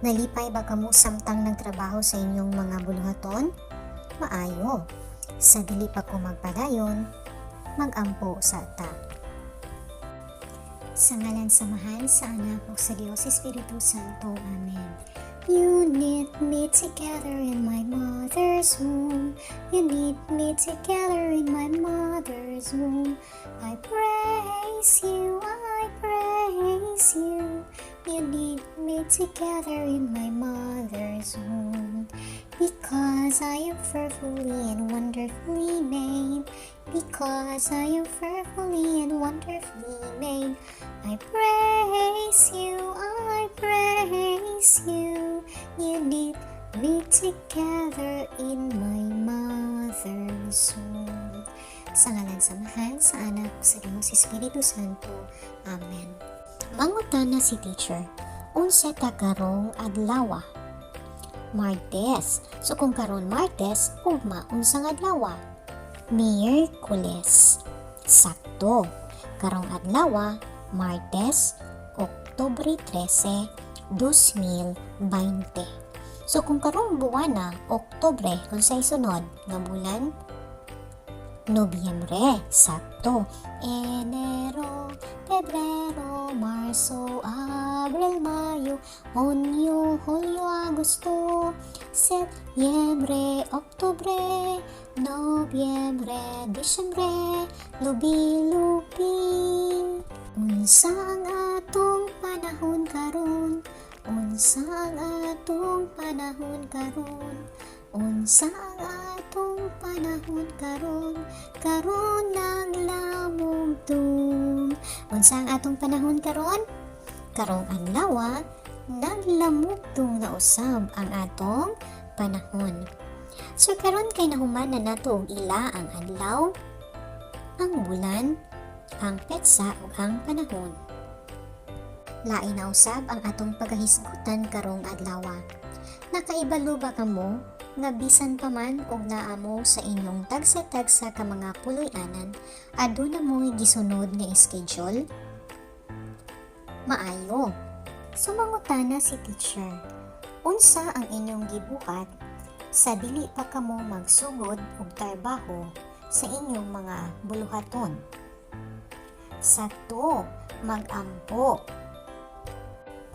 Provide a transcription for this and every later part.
Nalipay ba kamo samtang nagtrabaho sa inyong mga buluhaton? Maayo. Sa dili pa ko magpadayon, magampo sa ta. Sa ngalan sa Amahan, sa Anak, ug sa Dios Espiritu Santo. Amen. You knit me together in my mother's womb. You knit me together in my mother's womb. I praise you, I praise you. You knit me together in my mother's womb. Because I am fearfully and wonderfully made. Because I am fearfully and wonderfully made. I praise you, I praise you. You knit me together in my mother's womb. Sa ngalan sa Amahan, sa Anak, sa Diyos Espiritu Santo. Amen. Mangutana si teacher, unsa ta karong adlawa? Martes. So kung karon Martes, ugma unsang adlawa? Miyerkules. Sakto. Karong adlawa, Martes, Oktubre 13, 2020. So kung karong buwana, Oktubre, unsay sunod nga bulan? Nobyembre, sakto. Enero, Pebrero, Marso, Abril, Mayo, Hunyo, Hulyo, Agosto, Setyembre, Oktubre, Nobyembre, Disyembre, lubi-lubi. Unsa ang atong panahon karon? Unsa ang atong panahon karon? Unsa ang atong panahon karon? Karon naglamugdong. Unsa ang atong panahon karon? Karong adlaw, naglamugdong na usab ang atong panahon. So karon kay nahuman na nato og ila ang adlaw, ang bulan, ang petsa ug ang panahon. Lain na usab ang atong pagahisgutan karong adlaw. Nakaibalo ba kamo nga bisan pa man og naa mo sa inyong tagsa-tagsa ka mga puloy-anan, aduna mo'y gisunod nga schedule? Maayo. So mangutana si teacher, unsa ang inyong gibuhat sa dili pa kamo magsugod og trabaho sa inyong mga buluhaton? Sakto, magampo.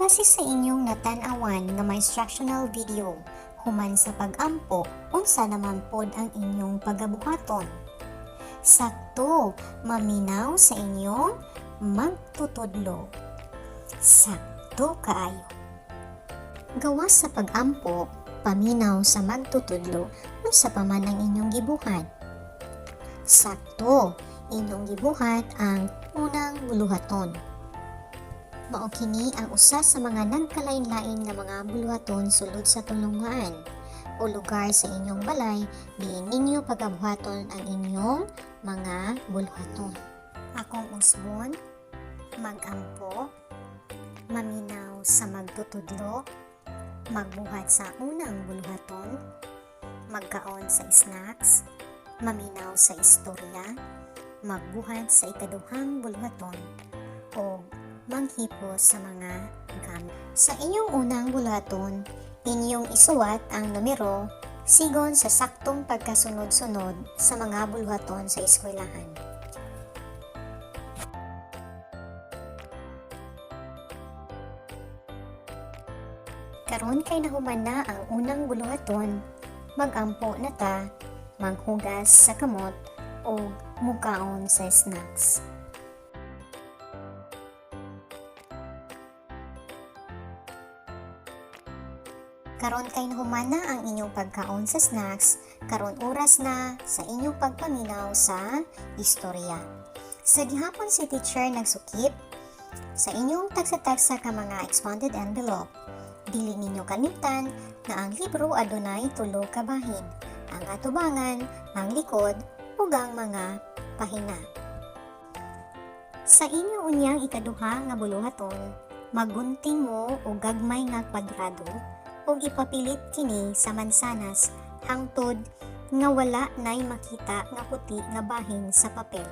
Base sa inyong natan-awan nga may instructional video, human sa pag-ampo, unsa naman pod ang inyong pagabuhaton? Sakto, maminaw sa inyong magtutudlo. Sakto kaayo. Gawas sa pag-ampo, paminaw sa magtutudlo, unsa pa man ang inyong gibuhat? Sakto, inyong gibuhat ang unang buluhaton. Mao kini ang usa sa mga nagkalain-lain nga mga buluhaton sulod sa tulunghaan o lugar sa inyong balay diin ninyo pagabuhaton ang inyong mga buluhaton. Akong usbon, magampo, maminaw sa magtutudlo, magbuhat sa unang buluhaton, magkaon sa snacks, maminaw sa istorya, magbuhat sa ikaduhang buluhaton, o manghipos sa mga gamit. Sa inyong unang buluhaton, inyong isuwat ang numero sigon sa saktong pagkasunod-sunod sa mga buluhaton sa eskwelahan. Karon kay nahuman na ang unang buluhaton, magampo na ta, maghugas sa kamot ug mukaon sa snacks. Karon kay nahuman na ang inyong pagkaon sa snacks, karon oras na sa inyong pagpaminaw sa istorya. Sa gihapon si teacher nagsukip sa inyong tagsa-tagsa ka mga expanded envelope. Dili ninyo kalimtan nga ang libro adunay tulo ka bahin, ang atubangan, ang likod, ug ang mga pahina. Sa inyo unyang ikaduha nga buluhaton, maggunting mo og gagmay nga kwadrado ug ipapilit kini sa mansanas hangtod nga wala nay makita nga puti nga bahin sa papel.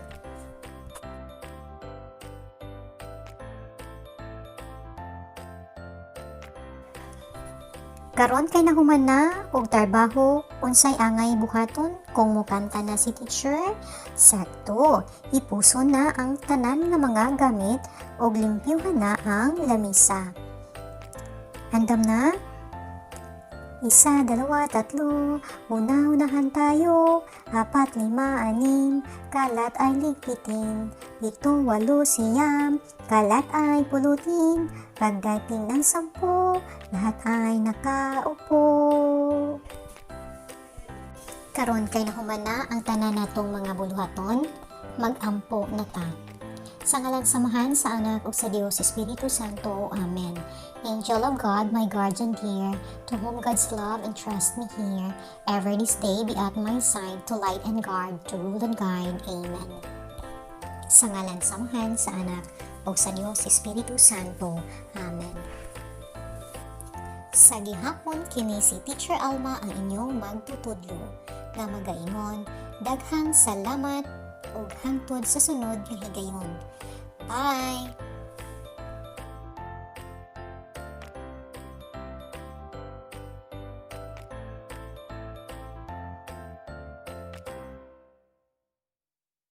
Karon kay nahuman na og trabaho, unsay angay buhaton kung mukanta na si teacher? Sakto, hipuson na ang tanan nga mga gamit og limpyuhan na ang lamisa. Andam na? Isa, dalawa, tatlo, una-unahan tayo, apat, lima, anim, kalat ay ligpitin, pito, walo, 9, kalat ay pulutin, pagdating ng 10, lahat ay nakaupo. Karon kay nahuman na ang tanan natong mga buluhaton, mag-ampo na ta. Sa ngalan sa Amahan, sa Anak, ug sa Dios Espiritu Santo. Amen. Angel of God, my guardian dear, to whom God's love entrusts me here, ever this day be at my side, to light and guard, to rule and guide. Amen. Sa ngalan sa Amahan, sa Anak, ug sa Dios Espiritu Santo. Amen. Sa gihapon kini si Teacher Alma ang inyong magtutudlo nga magaingon, daghang salamat ug hangtod sa sunod nga higayon. Bye!